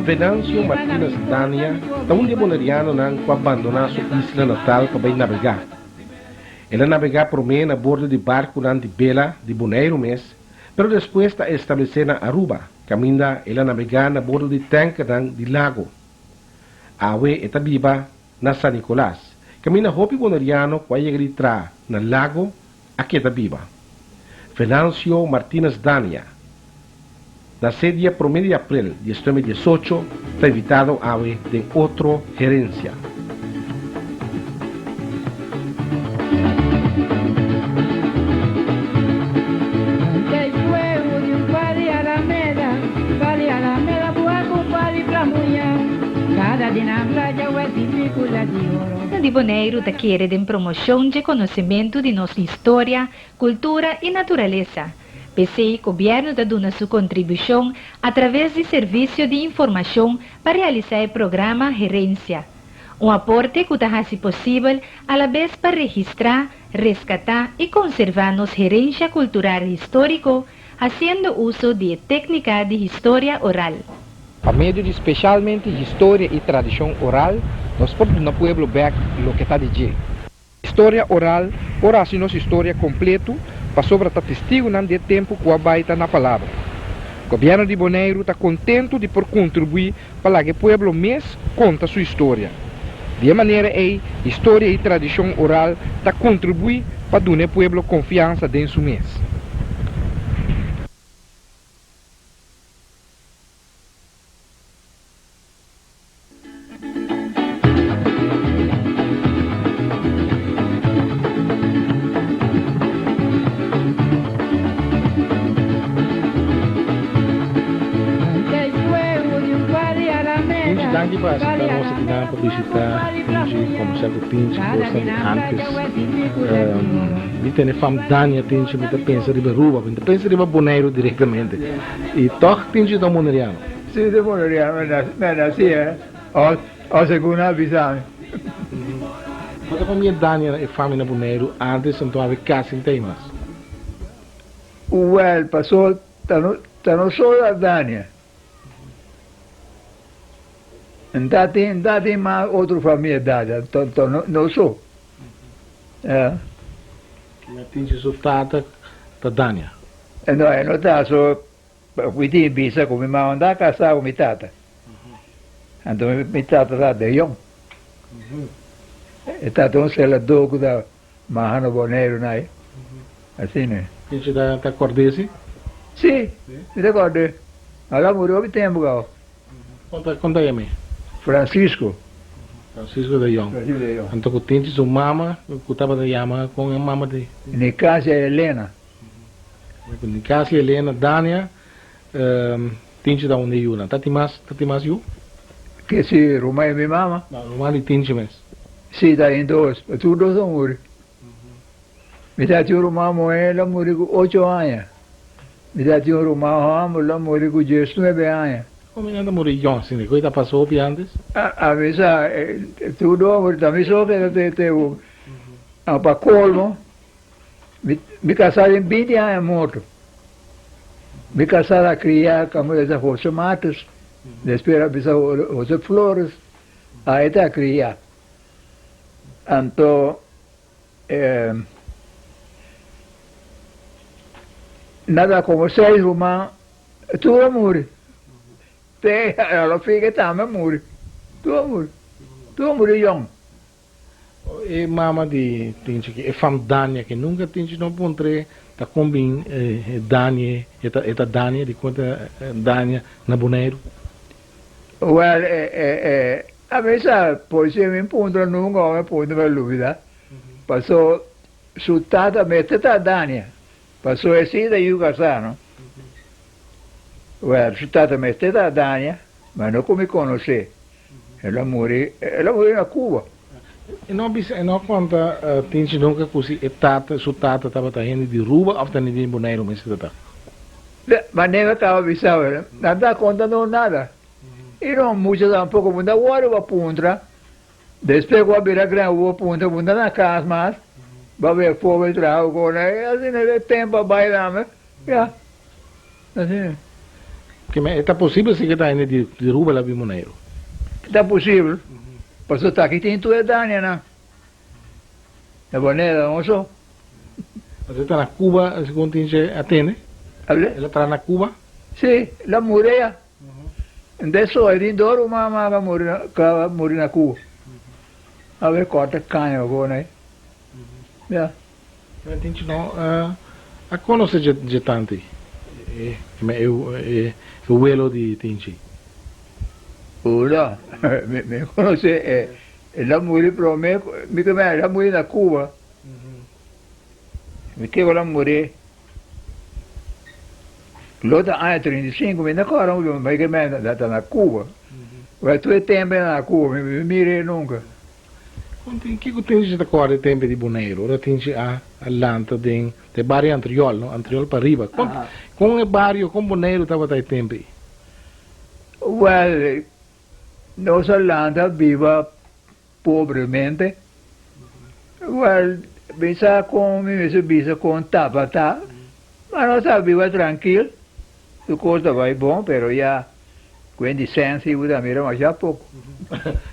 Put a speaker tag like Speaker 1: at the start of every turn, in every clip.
Speaker 1: Venancio Martinez Dania ta un di e bonerianonan ku a bandoná su isla natal pa bai nabegá. El a nabegá promé na bordo di barkunan di bela di Boneiru mes, pero despues ta establesé na Aruba, kaminda el a nabegá na bordo di tènkernan di lago. Awe e ta biba na San Nicolas, kaminda hopi boneriano ku a yega di traha na Lago a keda biba. Venancio Martinez Dania, nasé dia promé di aprel di esnuebe diesocho, ta invitado awe den otro herencia.
Speaker 2: Gobierno di Boneiru ta kere den promoshon dje konosementu di nos historia, kultura i naturalesa. P'esei gobièrnu ta duna su kontribushon atraves di Servisio di Informashon pa realisá e programa Herensia. Un aporte ku ta hasi posibel alabes pa registrá, reskatá i konservá nos herensha kultural históriko hasiendo uso di e téknika di historia oral.
Speaker 3: Pa medio di speshalmente historia i tradishon oral nos por duna pueblo bèk loke ta di dje. Historia oral por hasi nos historia kompletu pasobra ta testigunan di e tempu ku a bai ta na palabra. Gobièrnu di Boneiru ta kontentu di por kontribuí pa laga e pueblo mes konta su historia. Di e manera ei historia i tradishon oral ta kontribuí pa duna e pueblo konfiansa den su mes.
Speaker 1: Pinchi danki pa asepta nos akinan pa bishita Pinchi kombersa ku Pinchi kosnan di antes. Mi tene fam Dania Pinchi mi ta pensa riba Aruba mi ta pensa riba Boneiru direktamente i tòg Pinchi ta un boneriano.
Speaker 4: Si ta boneriano mi a nasi o segun nan a bisa mi.
Speaker 1: Bo ta famia Dania e fami na Boneiru antes anto awe kasi n'ta ei mas.
Speaker 4: Wèl paso Ta no ta no solo Albania. Nta tin nta tin mas otro famia dada to to no no so. Ja.
Speaker 1: Mi a tin si su tata ta Dania.
Speaker 4: No e no ta so mi tin bisa ku mi mama nta kasa ku mi tata. Anto mi tata ta de jong. E tata un seladó ku ta Mahano Boneiru nai asina.
Speaker 1: Pinchi ta ta kord'é si?
Speaker 4: Si, mi ta kord'é. Al a muri hopi tempu kaba.
Speaker 1: Kon ta kon ta yam'é?
Speaker 4: Francisco.
Speaker 1: Francisco de Jong.
Speaker 4: Francisco de Jong.
Speaker 1: Anto ku Tinchi su mama ku tabata yama kon e mama di.
Speaker 4: Nicasia Elena.
Speaker 1: Nicasia Elena Dania Tinchi ta un di yunan. Ta tin mas ta tin mas yu?
Speaker 4: Ke si ruman e mi mama?
Speaker 1: No, ruman di Tinchi mes.
Speaker 4: Si, ta tin dos, pero tur dos a muri. Mi ta tin un ruman muhé, el a muri ku ocho aña. Mi ta tin un ruman hòmber, el a muri ku diesnuebe aña.
Speaker 1: Kon mi nan ta muri yòn asina? Koe ta pasa hopi ántes?
Speaker 4: A mi sa, tur dos a muri, ta mi so keda te un. Pa kolmo, Mi kasá den binti aña morto. Mi kasá a kria kamo esa Jose Matos, despues a bisa Jose Flores, a e ta kria. Anto nada komo seis ruman tur a muri. Te a lo fin e tambe a muri. Tur a muri. Tur a muri yòn.
Speaker 1: E mama di Tinchi ki e fam Dania ki nunca Tinchi no puntr'e ta kon bin e Danie e ta e ta Dania di kon ta Dania na Boneiru.
Speaker 4: Well e e e a mi sa por si mi puntra nunca o mi puntra mi a lubida paso su tata mester ta Dania paso e si ta yu casá no well su tata mester ta Dania ma no cu mi conoce. El a muri, el a muri na Cuba.
Speaker 1: E no a bisa, e no a conta Tinchi nunca cu si e tata, su tata tabata hende di Ruba of ta hende di Boneiru mes e tata.
Speaker 4: Ma nega caba bisa, nan ta conta no nada. Y no mucha tampoco, bo ta worde bo a puntra, despues cu a bira grandi bo a puntra, bo ta na cas mas. Ba be pobre traha ku nan, asina e tempu a bai tambe, ya, asina.
Speaker 1: Ke e ta posibel si ke ta hende di di Aruba la bin Boneiru?
Speaker 4: Ta posibel, pasobra ta aki tin tur e dañonan. Na Boneiru no so.
Speaker 1: Pasobra e ta na Cuba, segun tin dje a tende?
Speaker 4: Able?
Speaker 1: El a traha na Cuba?
Speaker 4: Si, el a muri ya. Nde so e tin dos ruman mas ka muri ka muri na Cuba. A ber corta caña pa pone ahí. Ya.
Speaker 1: Men tin no a conoce dje tanti e e welo di Tinchi.
Speaker 4: Ora mi conoce e el a muri prome mi ke el a muri na Cuba. Mi ke el a muri Lo ta aña 35 mi no kòrda muchu mi ke mi ta na Cuba. Wèl tur e tempu mi na Cuba mi no mir'é nunka.
Speaker 1: Kon tin kiko Tinchi ta kòrda e tempu di Boneiru ora Tinchi a lanta den e bario Antriol no Antriol pa riba kon kon e bario kon Boneiru tabata e tempu ei?
Speaker 4: Wèl nos a lanta biba Pobremente. Wel, mi sa con mi mester bisa con tabata, ma nos a biba trankil, tur cos ta bay bon, pero ya cu e licencia bo ta mira masha poco.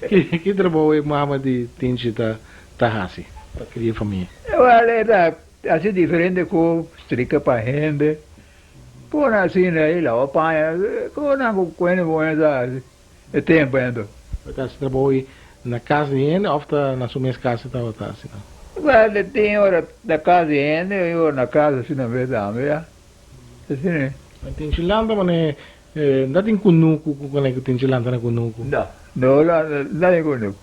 Speaker 1: Ki trabou e mama di Tinchi ta ta haci pa cria e famia?
Speaker 4: Wel, e ta haci diferente cos, strika pa hende, pone asina y laba paña, cosnan cu cuende bo mester haci. E tempu ento.
Speaker 1: E ta hasi trabou ei na kas di hende òf ta na su mes kas e tabata hasi nan?
Speaker 4: Well, e tin ora na kas di hende i ora na kas asina mes tambe, ya. Asina e.
Speaker 1: Ma tin chilanta manera no tin kunuku ku kone ku tin chilanta na kunuku?
Speaker 4: No, no no tin kunuku.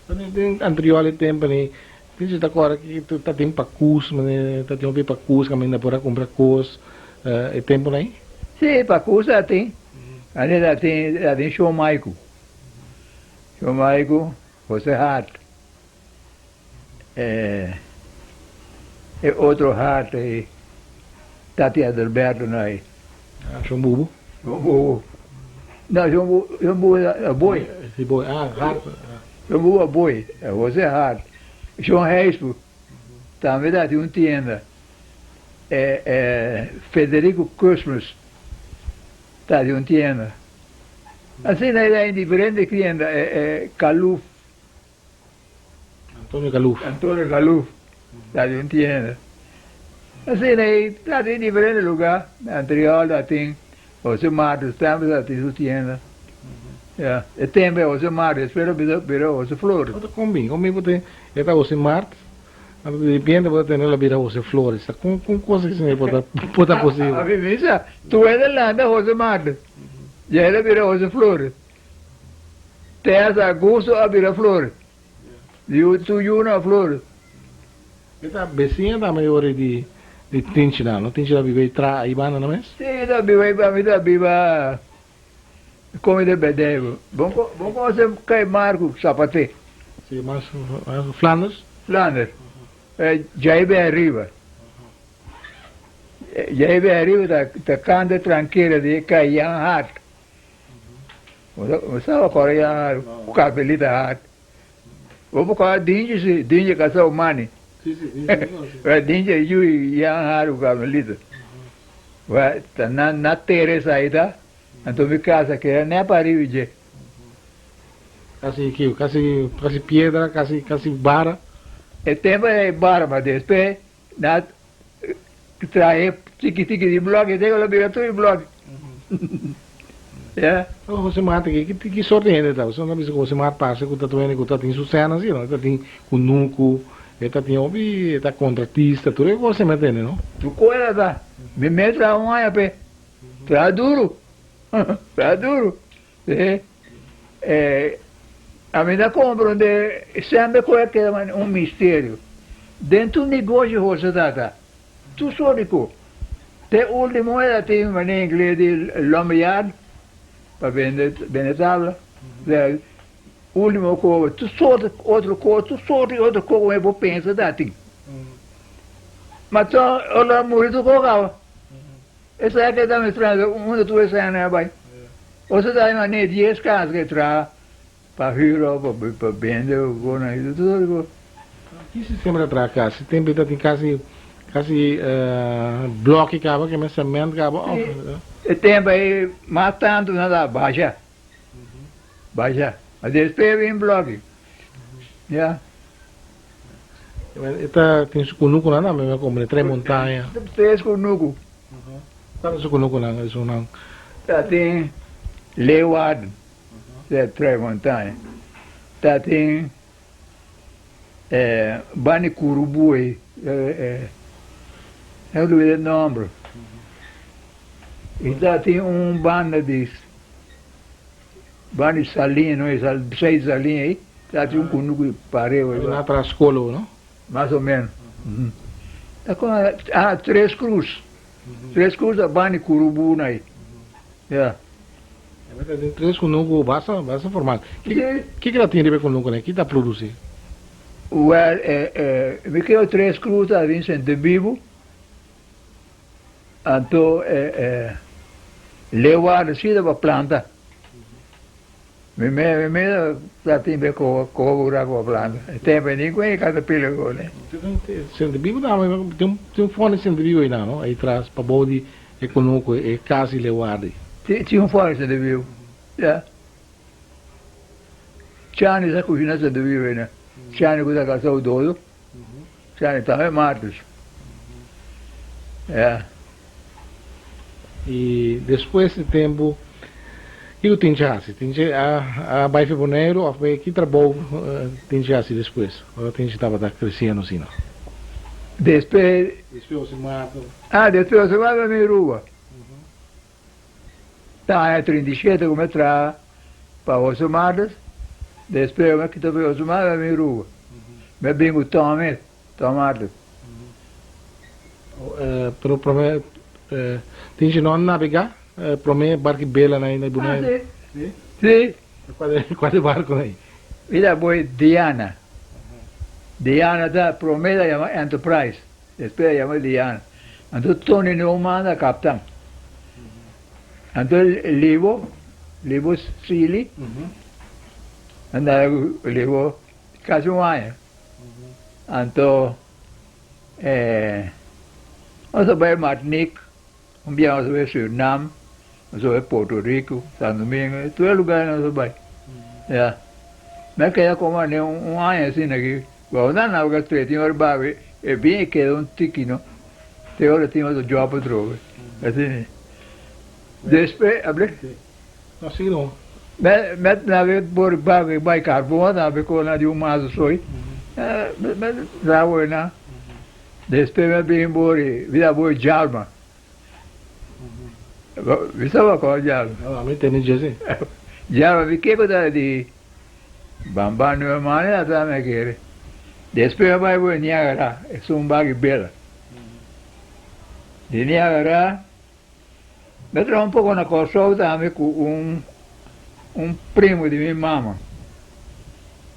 Speaker 1: Den anterior e tempu ni tin si ta kòrda ki ta tin pakus manera ta tin hopi pakus kaminda por a kumpra kos e tempunan ei?
Speaker 4: Sí, pakus a tin. Antes ta tin ta tin Shon Maiku. Shon Maiku, Jose Hart, e otro Hart ei, Tati Adelberto nan ei.
Speaker 1: Ah, Shon Bubu?
Speaker 4: Shon Bubu. No, Shon Bubu, Shon Bubu a boi.
Speaker 1: Si boi, ah, Hart.
Speaker 4: Shon Bubu a boi, Jose Hart. Shon Heisbu tambe ta tin un tienda. E, e Federico Cosmus ta tin un tienda. Asina ei ta tin diferente tienda, e, e Kaluf.
Speaker 1: Antonio Kaluf.
Speaker 4: Antonio Kaluf ta tin un tienda. Asina ei ta tin diferente lugá. Na Antriol ta tin Jose Martes tambe ta tin su tienda. Ya, e tempo e Jose Martes, despues a bisa bira Jose Flores.
Speaker 1: Ota kon bin? Kon bin bo tin e ta Jose Martes, anto di repente bo ta tende lo bira Jose Flores. Ta kon kon cosa asina por ta por ta posibel?
Speaker 4: A mi bisa, tur hende lanta Jose Martes, ya el a bira Jose Flores. Te hasta Augusto a bira Flores. Yu su yunan a Flores.
Speaker 1: E ta besiña tambe ora di di Tinchinan, no? Tinchi ta biba ei tra ei banda no mes?
Speaker 4: Si, e ta biba ei banda, mi ta biba come de bedebo. Bon bon conoce Kai Marco Zapate?
Speaker 1: Si, mas Flanders?
Speaker 4: Flanders. Djai ben ariba. Djai ben ariba ta ta canta tranquila di Kai Jan Hart. Bo sa kora ya ku kapelita hat. Bo por kora Dinji si, Dinji kasa ku Mani. Dinji e yu Jan Hart ku kapelita. Ta na tera esaki ta, anto mi kasa keda nèt pariba dje.
Speaker 1: Kasi ki, kasi kasi piedra, kasi kasi bara.
Speaker 4: E tempu e bara, ma despues Na trahe tiki tiki di bloki te lo bira tur bloki. Ya.
Speaker 1: Oh, Jose Marte, ki, ki, ki soort di hende ta? Bo ta bisa ku Jose Marte parse ku ta tur hende ku ta tin su sèn asi, no? E ta tin kunuku, e ta tin hopi, e ta kontratista, tur e kos e mete, no?
Speaker 4: Tur kos e ta. Mi mes traha un aña p'e. Traha duru. Traha duru. Sí. Eh, ami ta comprende semper cu a keda un misterio. Den tur negoshi Jose tata, tur soort di cu. Te ultimo el a tin manera ingles di lumberyard pa bende bende tabla. Ultimo cu tur soort otro cos, tur soort di otro cos cu bo pensa ta tin. Ma toch ora a muri tur cos caba. Esei a keda mi straño, unda tur esei nan a bai? Ose ta ima ne dies kas ke traha pa hür of pa bende of kos nan, tur sort di kos.
Speaker 1: Ki sistema ta traha kas? Tempu ta tin kasi kasi bloki kaba ke men cement kaba of?
Speaker 4: E tempu ei mas tantu nan ta basha basha ma despues bin bloki ya.
Speaker 1: E ta tin su kunukunan tambe mi a komprende tres montaña.
Speaker 4: Tres kunuku.
Speaker 1: Kuantu su kunukunan esunnan?
Speaker 4: Ta tin Leeuwarden tres montaña ta tin. Bani Curubui, no olbida e nomber. Y ta tin un banda di banda di Saliña, no seis Saliña ahí, ta tin un cunucu pareu ahí.
Speaker 1: Na tras Colo, no?
Speaker 4: Mas o menos. Ah, Tres Cruz. Tres Cruz ta banda di Curubu na ahí. Ya.
Speaker 1: Ta tin tres kunuku basta basta formal. Kiko ta tin riba e kunukunan? Ki ta produsi?
Speaker 4: Well, mi keo tres krus ta bin sente bibu, anto Leeuwarden si ta pa planta. Mi me mi me ta tin be kobra pa planta. E tempo ei ni ku e katapila ku ne.
Speaker 1: Sente bibu tambe tin un fondo di sente bibu einan no? Ei tras pabou di E kunuku e kas di Lewardi.
Speaker 4: Tin un forsa di biu, ya. Chani sa kushina sa di biu ena. Chani ku ta kasa u dodo. Chani tambe Martus. Ya.
Speaker 1: I despues di tempu, kiko tin che hasi? Tin che a bai fi Boneiru of bai ki trabou tin che hasi despues, ora tin che tabata kresiendo asina?
Speaker 4: Despues.
Speaker 1: Despues José Martos.
Speaker 4: Ah, despues José Martos mi Aruba. Ta aña 37 ku mi a traha pa José Martos, despues mi a kita pa José Martos mi Aruba. Mi a bin ku Tommy, Tom Martos.
Speaker 1: Pero prome tin che no a nabega prome barki bela na Bonaire?
Speaker 4: Ah, si. Si.
Speaker 1: Cual e barco na?
Speaker 4: Mi ta boy Diana. Diana ta prome ta yama Enterprise, despues a yama Diana. Anto Tony Newman ta captan. Anto Libo, Libo Sealy, anda cu Libo casi un aña. Anto nos a bay Martinique. Un bia nos a bai Surinam, nos a bai Puerto Rico, San Domingo, tur e lugar nos a bai. Ya. Mi a keda como ane un aña asina aki. Cuando nan nabega straight tin ora babi e bin e keda un tiki no. Te ora tin otro job atrobe. Asina. Despues, able?
Speaker 1: No, sigui no.
Speaker 4: Mi a nabega por babi bai Carbon, nabega con nan di un mazo soy. Mi traha nan. Despues mi a bin bori bira bori Djalma. Mi sa wak Djalma.
Speaker 1: No, ami tende dje si.
Speaker 4: Djalma mi ke ku ta di Bamba Nueva ata mi a kere. Despues mi a bai bori Niagara, esun baki bela. Di Niagara mi a traha un poko na Kòrsou tambe ku un un primo di mi mama.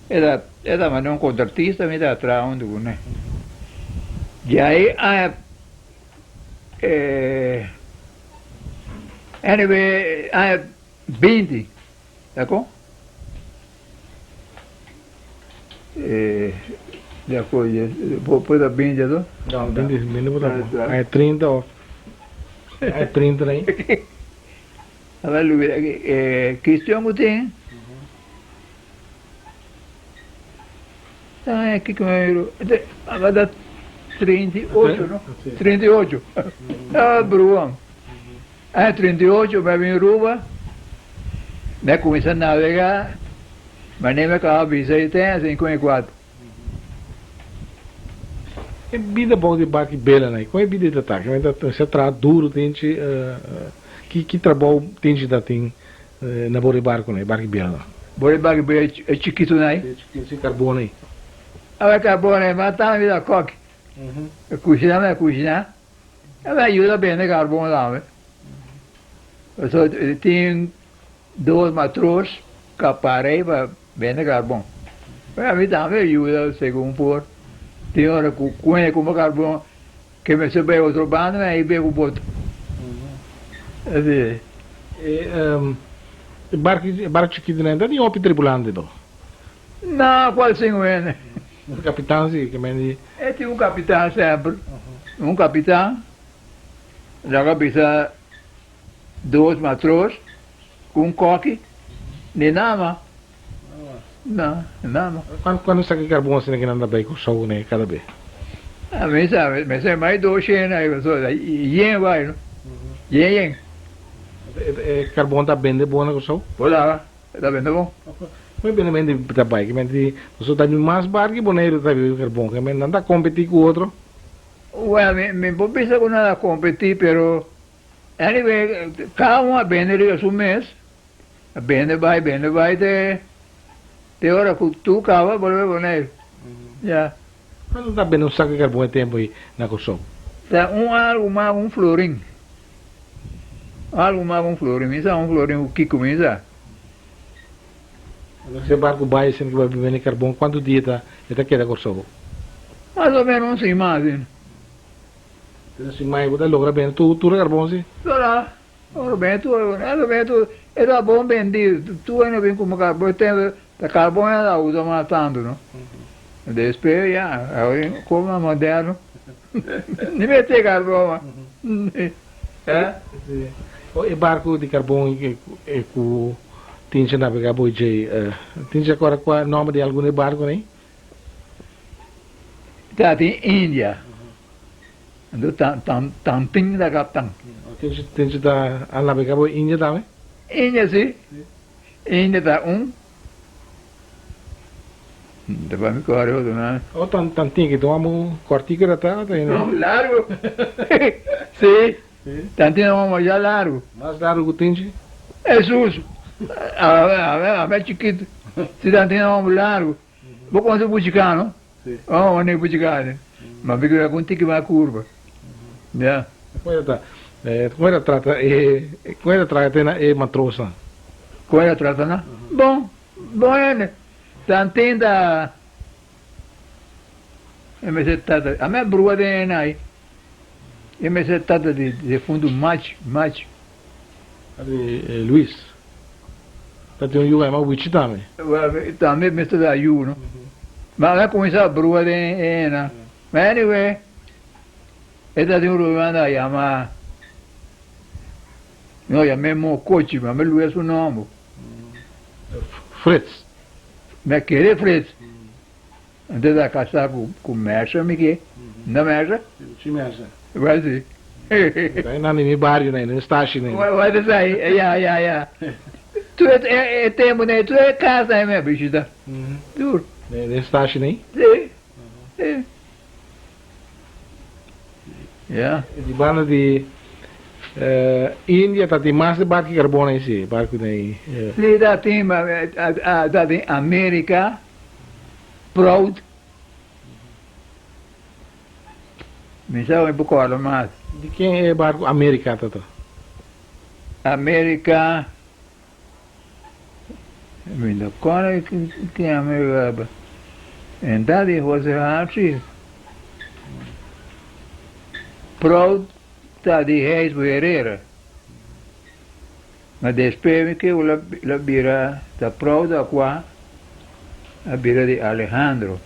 Speaker 4: E ta e ta manda un kontratista mi ta traha huntu ku ne. Di ahi aña anyway aña binti ta kon? Di acuerdo por ta binti ato?
Speaker 1: No, binti binti por ta aña trinta of aña trinta na ahi.
Speaker 4: Kistion ku tin kiko ta 38 no 38 bruon aña 38 mi a bin Aruba mi a kuminsá nabegá manera mi a kaba bisa i ten 54.
Speaker 1: E bida bou di baki bela nan, kon e bida ta ta? Kimente ta sa traha duru tin chi ki ki trabou tin chi ta tin na bou di barku nan, e barki bela nan?
Speaker 4: Bou di barki bela e chikitu nan ei?
Speaker 1: E chikitu sin karbon ei.
Speaker 4: Awe karbon ei, ma tambe mi ta koki. E kushina mi a kushina, e mi a yuda bende karbon tambe. Pasobra tin dos matros ka para ei pa bende karbon. Pero ami tambe a yuda segun por. Tin ora ku kuña kumpra karbon ke mester bai otro banda mi a bai ku boto. Asi.
Speaker 1: E barku chikitu nan ta tin hopi tripulante to?
Speaker 4: No, kual sin wende.
Speaker 1: Un kapitan si, ke men di.
Speaker 4: E tin un kapitan semper. Un kapitan, laga bisa dos matros ku un koki, ni nama. No, nama.
Speaker 1: Kuantu saki di karbon asina ke nan ta bai Kòrsou kuné kada be?
Speaker 4: Mi sa, mi sa mai dos shen ai, pasobra yen bai no, yen yen.
Speaker 1: E karbon ta bende bon na Kòrsou?
Speaker 4: Por laga. E ta bende bon.
Speaker 1: Muy bende bende ta bai. Kimente di pasobra ta bin mas bar ki Boneiru ta bibi karbon. Kimente nan ta kompetí ku otro.
Speaker 4: Well, mi mi por bisa ku nan ta kompetí, pero anyway kada un a bende riba su mes. A bende bai, bende bai te te ora ku tur kaba bolbe Boneiru. Ya.
Speaker 1: Kuantu ta bende un sak di karbon e tempu ei na Kòrsou?
Speaker 4: Ta un algu mas un florin. Algu mas un florin. Mi sa un florin ku kiko mi sa.
Speaker 1: Anto si e barku bai esei ku bai bende karbon kuantu dia ta e ta keda Kòrsou?
Speaker 4: Mas o menos un siman asin.
Speaker 1: Un siman bo ta logra bende tur tur e karbon si?
Speaker 4: Ora ora bende tur ora bende tur e ta bon bendi tur hende bin kumpra karbon e tempu ta karbon e ta usa mas tantu no. Despues ya awor komo moderno. Ni mester karbon mas.
Speaker 1: Eh? E barku di karbon e ku tin nabegá bo dje, tin kora kua nòmber di algun di e barkunan ei?
Speaker 4: Ta tin India. Anto tan tan tantin ta kaptan.
Speaker 1: Tin ta a nabegá bo India tambe?
Speaker 4: India si. India ta un. Ta pa mi kore otro nan.
Speaker 1: Oh tan tan tin ki tuma mu kortiku ta ta ta
Speaker 4: No largu. Si. Tan tin un masha largu.
Speaker 1: Mas largu ku tinchi?
Speaker 4: Hesus. A me chikitu. Si tan tin un largu. Bo konosi buchika no?
Speaker 1: Si.
Speaker 4: Oh wane buchika ne. Ma mi kere un tiki mas kurba. Ya.
Speaker 1: Kon e ta kon e ta trata e kon e ta trata na e matrosan?
Speaker 4: Kon e ta trata nan? Bon, bon hende. Tantin ta e mester tata a mi brua den e nai e mester tata di defuntu machi machi.
Speaker 1: Di Luis ta tin un yu yama Wichi tambe.
Speaker 4: Tambe mester ta yu no ma a mi a cuminsa brua den e na ma anyway e ta tin un ruman ta yama no yam'e Mocochi ma mi luya su nomber.
Speaker 1: Frits.
Speaker 4: Mi a kere Frits. Antes a kasá ku Mersa mi ke. No Mersa?
Speaker 1: Si Mersa.
Speaker 4: Wèl si.
Speaker 1: Ta nan di mi bario nan, den stashi nan.
Speaker 4: Wèl ta sa ei, ya ya ya. Tur e tempu nan, tur e kas nan mi a bishita. Tur.
Speaker 1: Den stashi nan?
Speaker 4: Si. Si. Ya.
Speaker 1: Di banda di India ta tin mas di barku karbon ei si, barku nei.
Speaker 4: Si ta tin, ta tin America, Proud. Mi sa mi por corda mas.
Speaker 1: Di ken e barku America ta ta?
Speaker 4: America, mi no corda ken America, en ta di Jose Hartje. Proud ta di Heis Herrera. Ma despues mi ke la bira ta Proud akua a bira di Alejandro.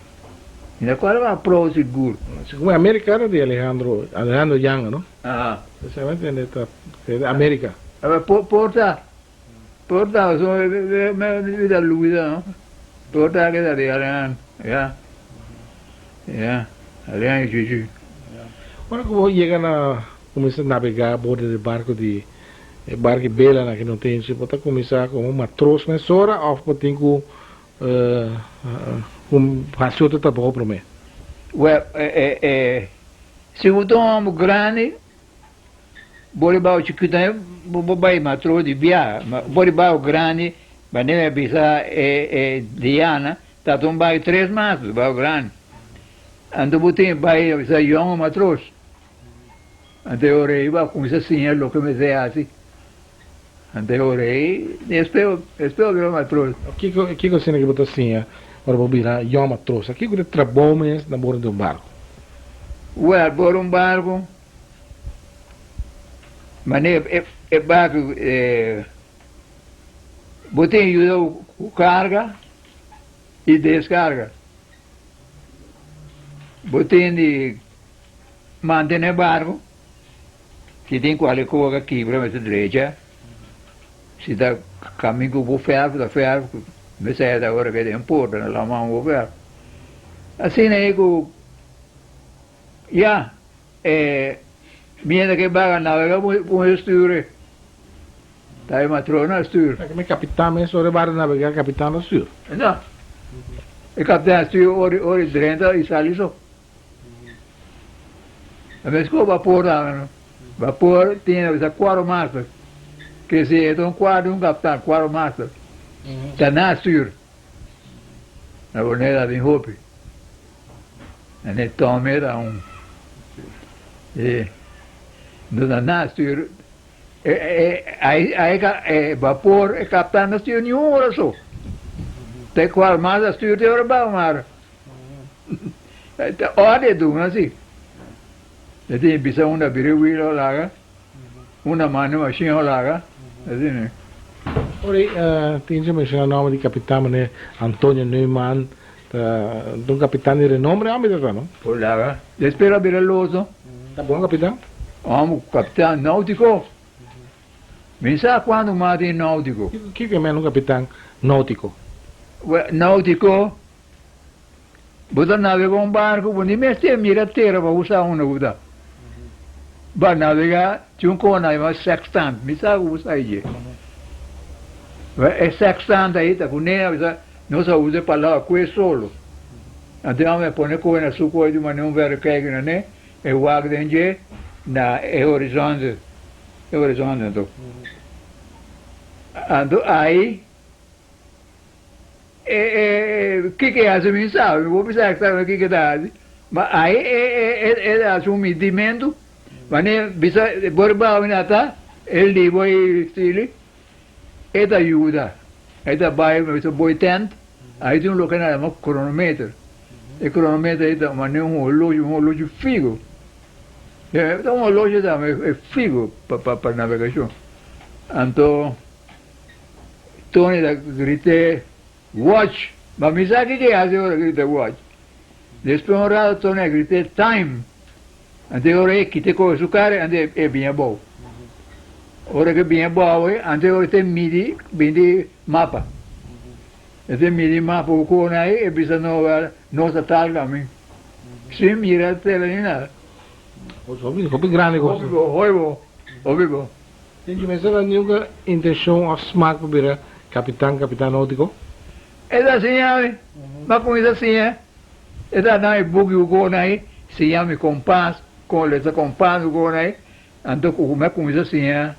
Speaker 4: Mi ta corda ma Proud sigur.
Speaker 1: Segun America ta di Alejandro, Alejandro Yanga no?
Speaker 4: Aha.
Speaker 1: Esei mi ta tende ta America.
Speaker 4: Por ta, por ta, mi ta lubida no. Por ta ke ta di Alejandro, ya. Ya, Alejandro Chuchu.
Speaker 1: Ora ku bo yega na kuminsá nabegá bordo di barku di e barku bela na ki no tin, si bo ta kuminsá komo matros mesora òf bo tin ku hasi otro trabou promé?
Speaker 4: Wèl, si bo ta un hòmber grandi, bo riba bo chikitu bo por bai matros di biaha, ma bo riba bo grandi, manera mi a bisa e Diana, ta ta un bai tres mas, riba bo grandi. Anto bo tin bai bisa yòn matros. Anto e ora ei bo a kuminsá siña loke mester hasi. Anto e ora ei despues bo bira matros.
Speaker 1: Kiko kiko asina ku bo ta siña ora bo bira yòn matros? Kiko ta e trabou mes na bordo di un barku?
Speaker 4: Wèl, bordo di un barku, manera e barku bo tin yuda ku karga i deskarga. Bo tin di mantené barku, si tin kualke kosa kibra mester drecha, si ta kamin ku bo fèrf ta fèrf, mester ta ora ke den porta na laman bo fèrf. Asina ei ku ya e mientras ke barku a nabegá bo mester stuur e, ta e matrona a stuur.
Speaker 1: Ta keme kapitan mes ora e barku nabegá kapitan ta stuur?
Speaker 4: No, e kapitan a stuur ora e drenta i sali so. A mes ku bapor tambe no. Bapor tin a bisa quartermaster. Ke si e ta un kuadro di un kapitan, quartermaster. Ta na stuur. Na Bonaire a bin hopi. En e Tommy ta un. E no ta na stuur. E e ai e bapor e kapitan no stuur ni un ora so. Ta e quartermaster a stuur te ora bao mar. Ta orde duna si. E tin bisa unda bira wiel o laga, unda manda machine o laga, asina.
Speaker 1: Ora tin dje menciona nomber di capitan manera Antonio Neumann, ta un capitan di renombre homber ta ta no?
Speaker 4: Por laga. Despues a bira loso.
Speaker 1: Ta bon capitan?
Speaker 4: Homber capitan nautico. Mi sa cuando mas tin nautico.
Speaker 1: Kiko e men un capitan nautico?
Speaker 4: Nautico Bo ta nabega un barku, bo ni mester mira tera pa bo sa unda bo ta. Ba nabega tin un kona yama sextant, mi sa ku bo sa dje. E sextant ahi ta kuné a bisa nos a usa e palabra kue solo. Anto e homber a pone koe na su koe di manera un verrekijker na ne, e wak den dje na e horizonte, e horizonte anto. Anto ahi. E e kiko e hasi mi sa, mi por bisa exactamente kiko e ta hasi, ma ahi e e e ta hasi un midimentu, wanneer bisa por bao mi ata e libo i stili, e ta yuda, e ta bai mi bisa boy tent, ahi tin un loke nan yama kronometer, e kronometer ahi ta manera un holoshi, un holoshi figo, ta un holoshi tambe e figo pa pa navegashon, anto. Tony ta grité, Watch! Ma mi sa kiko e hasi ora grita watch. Despues un rato Tony a grité, Time! Anto e ora e kita e kohe su kara anto e bini abou. Ora ke bini abou anto e ora te midi bini mapa. E te midi mapa ku kona ei e bisa no nos ta tal kamin. Sin mira tele ni nada.
Speaker 1: Hopi grandi kos.
Speaker 4: Hopi bo, hopi bo, hopi bo.
Speaker 1: Tin ki mester ta niunka intencion of smak pa bira kapitan, kapitan nautiko?
Speaker 4: E ta siña mi, m'a kuminsá siña. E ta na e buki ku kona ei, siña mi kompas, kon lesa kompas ku kona ei. Anto ku mi a kuminsá siña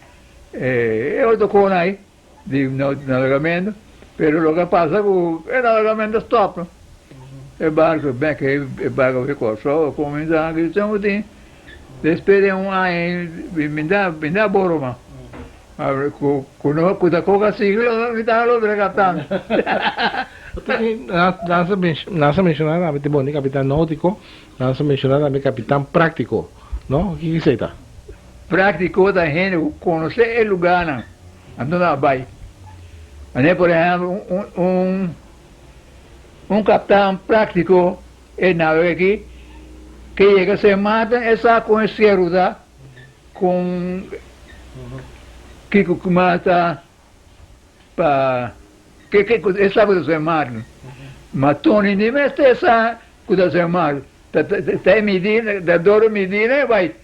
Speaker 4: e otro kona ei di navegamentu. Pero loke a pasa ku e navegamentu a stòp. E barku bèk ei, e barku di Kòrsou a kuminsá ku tin. Despues di un aña mi ta mi ta boro ma ku ku no ku ta koka siglo mi ta logra kaptan.
Speaker 1: Nan sa menshoná tambe tin bon di kapitan nóutiko, nan sa menshoná tambe kapitan práktiko, no? Kiko esei ta?
Speaker 4: Práktiko ta hende ku konosé e lugánan anto nan a bai. Manera por ehèmpel un un un kaptan práktiko E nave aki ke yega Sint Maarten e sa kon e seru ta, kon kiko ku mas ta pa ke ke e sa ku ta Sint Maarten. Ma Tony ni mester sa ku ta Sint Maarten, ta ta e midi ta dor e midi e bai.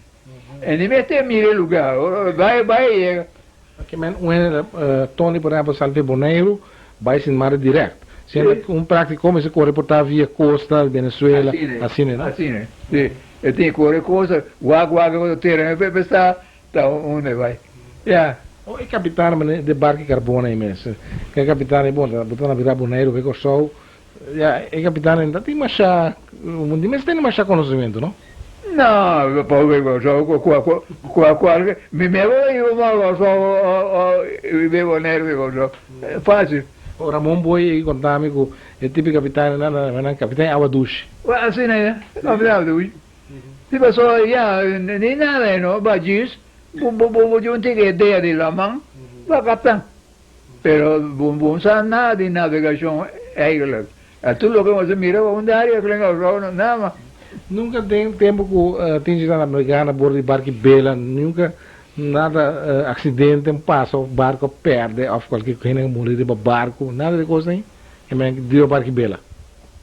Speaker 4: E ni mester mira e lugar, bai bai e yega.
Speaker 1: Ke men un hende Tony por ehempel sali di Boneiru bai Sint Maarten direct. Siendo ku un práktiko mester kore por ta via kosta di Venezuela asina no?
Speaker 4: Asina, si. E tin kore kosta, wak wak e otro tera e pe sa ta unda e bai. Ya.
Speaker 1: O e kapitan mane de barki karbon ei mes. Ke kapitan ei bon ta bo ta na bira Boneiru bai Kòrsou. Ya e kapitan ei no ta tin masha di mester tene masha konosementu no?
Speaker 4: No, pa bai Kòrsou ku kua kua kua mi me bo iba pa Kòrsou o bai Boneiru bai Kòrsou. Fásil.
Speaker 1: O Ramon Boy ei konta mi ku e tipo kapitan ei nan nan kapitan awa dushi.
Speaker 4: Wèl asina e, kapitan awa dushi. Si pasobra ya ni nada ei no, ba djis bo bo bo djun tiki idea di laman ba kapitan. Pero bo bo sa nada di navegashon eigenlijk. A tur loke bo ta mira bo un daria klinga rou nada mas.
Speaker 1: Nunka den tempu ku tin dje ta nabegá na bordo di barki bela, nunka nada aksidente pasa òf barku a pèrdè òf kualke hende a muri riba barku, nada di kos ei, e men riba barki bela.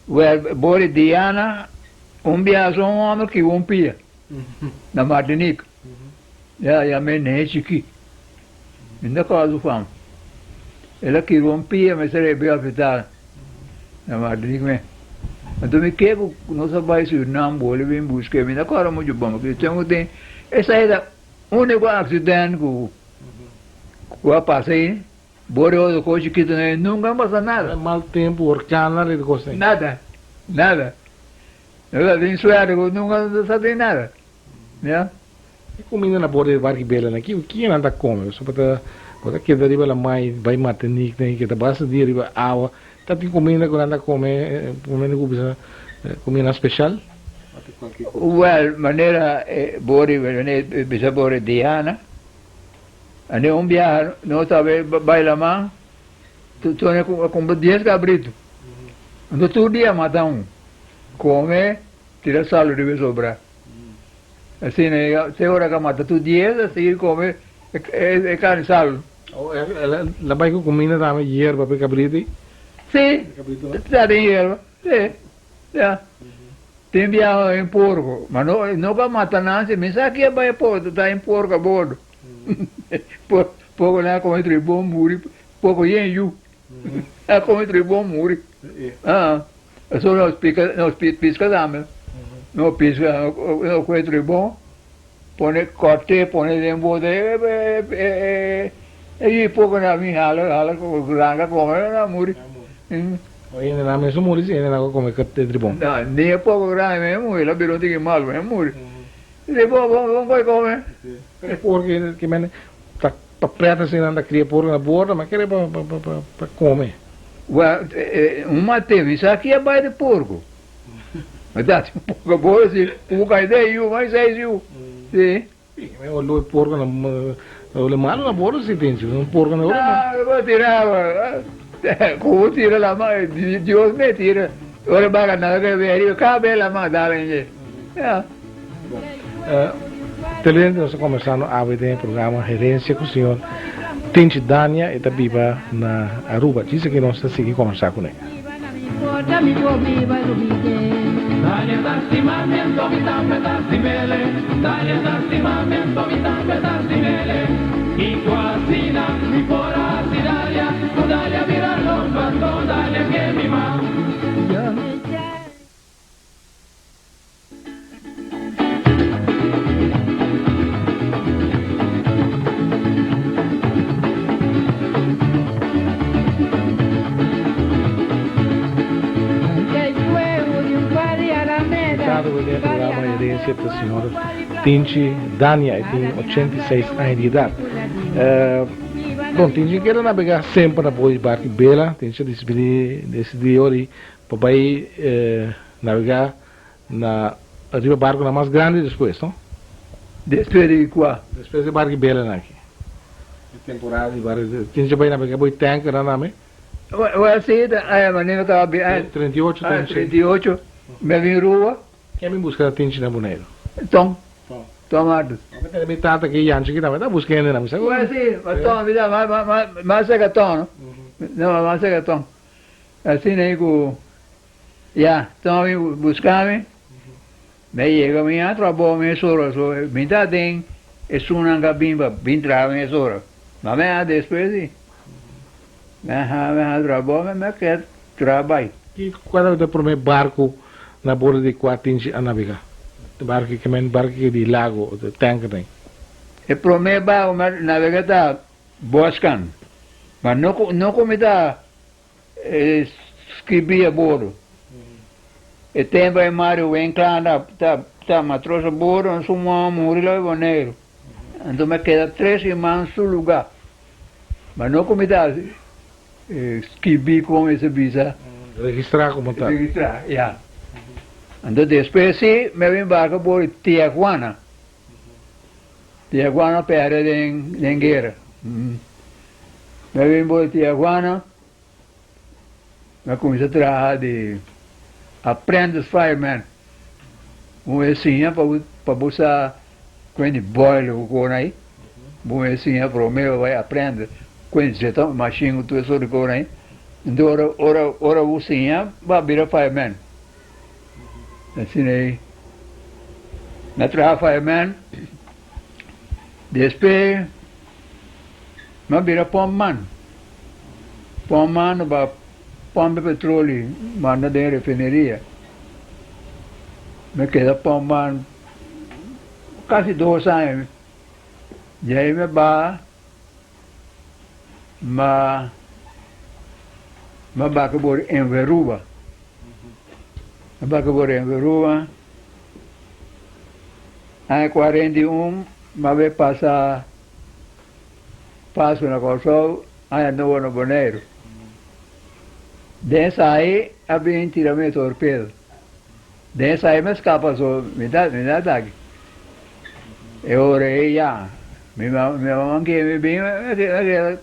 Speaker 4: Wèl, bor di Diana, un biaha so un hòmber kiba un pia na Martinique. Ya yam'é Nehe Chikí. Mi no ta kòrda su fama. El a kibra un pia, mester rebe hospital na Martinique mes. Anto mi ke ku nos a bai Surinam boli bin busk'é. Mi no ta kòrda muchu bon, pasobra tempu ku tin esei ta úniko aksident ku ku a pasa ei. Bori otro kos chikitu na ei nunka a pasa nada.
Speaker 1: Mal tempu, orkan, nada di kos ei.
Speaker 4: Nada, nada. Nos a tin suerte ku nunka no sa tin nada. Ya.
Speaker 1: E kuminda na borde di barki bela na ki ki nan ta kome? Pasobra bo ta bo ta keda riba lamai bai Martinique den keda basta dia riba awa ta tin kuminda ku nan ta kome kuminda ku bisa kuminda speshal?
Speaker 4: Wel manera e borde bisa borde Diana ane un biaha nos ta bai laman Tony a kumpra dies kabritu anto tur dia mata un kome tira salu riba e sobra. Asina e te ora ka mata tur dies a sigui kome e karni salu.
Speaker 1: Oh, el a bai ku kuminda tambe, yerba pa e kabritu ei?
Speaker 4: Si, ta den yerba, si, ya. Tin biaha un porko, ma no no ka mata nan si, mi sa ki a bai e porko, ta un porko a bordo. Porko nan a kome tribon muri, porko yen yu, a kome tribon muri. Ah. Pasobra nos pica, nos pisca tambe. Nos pisca, nos coge tribon, pone, corte, pone den bote, e e poco na mi hala, hala ranca come, na muri.
Speaker 1: O hende nan mes no muri si hende nan come tribon?
Speaker 4: No, ni e poco grandi mes muri, la bira un tiki malo mes muri. Tribon bon bon coge come.
Speaker 1: Pero porco ke men ta pa pret asina nan ta cria porco na bordo, ma kere pa pa pa come.
Speaker 4: Well, un mate mi sa ki a bai di porco. Ma dat un porco bo si un kai dei yu mai seis yu. Si.
Speaker 1: Mi olo e porco na olo malo na bordo si tin si un porco na olo.
Speaker 4: No, bo tira como tira la ma Dios me tira. Ora baga nada ke veri ka be la ma dale nje. Ja.
Speaker 1: Televidente nos ta combersando awe den e programa Herencia cu señor Tinchi Dania e ta biba na Aruba. Djis aki nos ta sigui combersa cune. Invitado den e programa Herencia ta señor Tinchi Dania, e tin 86 aña di edad. Bon, Tinchi keda nabega semper na bo'i barki bela, Tinchi a disidí ori pa bai nabega Na riba barkunan mas grandi despues, no?
Speaker 4: Despues di kua?
Speaker 1: Despues di barku belanan aki. E temporada di barku, tin dje bai na bai tankernan tambe?
Speaker 4: Wel si, ta aya manera ta bin ay.
Speaker 1: 38
Speaker 4: Ay, 38, mi a bin Rua.
Speaker 1: Ken bin buska tinchi na Boneiru?
Speaker 4: Tom. Tom Arthur.
Speaker 1: Bo tene mi tata ki Janchi ki tambe ta buska hende nan.
Speaker 4: Wel si, ma Tom, mi ta mas cerca Tom, no? No, mas cerca Tom. Asina ei ku. Ya, Tom a bin buska mi. Mi a yega, mi a trabou mes ora, so mi ta den esunnan ku a bin pa bin traha mes ora. Ma mi a despues di mi a mi a trabou, mi a keda traha bai.
Speaker 1: Ki kua tabata e promé barku na bordo di kua Tinchi a nabegá? Barku ki men barku ki di lago, tanker den.
Speaker 4: E promé barku mi a nabegá ta Boscan, ma no ku no ku mi ta E skibí a bordo. E tempu ei Mario Wenklaan ta ta matros a bordo en su mama muri lo e Boneiru. Anto mi a keda tres siman su lugá. Ma no ku mi ta skibí kon e sa bisa.
Speaker 1: Registrá komo tal.
Speaker 4: Registrá, ya. Anto despues sí mi a bin barka bordo Tiajuana. Tiajuana pèrdè den guera. Mi a bin bo Tiajuana, mi a cuminsa traha di apprentice fireman. Bo mester siña pa bo pa bo sa kuen di boiler ku kona ei. Bo mester siña prome pa bai aprende kuen zeta mashin ku tur e sort di kona ei. Enton ora ora ora bo siña bo a bira fireman. Asina ei mi a traha fireman despues mi a bira pumpman. Pumpman ba pump e petroli manda den refineria. Mi a keda pumpman kasi dos aña. Djei mi a baha ma mi a baka bori Enveruba. Mi a baka bori Enveruba. Aña 41 mi a bay pasa Pasku na Kòrsou, aña nobo na Boneiru. Den esaki a bin tira mi e torpedo. Den esaki mi a skapa so mi ta mi ta atake. E ora ei ya mi mi mama ke mi bin mi keda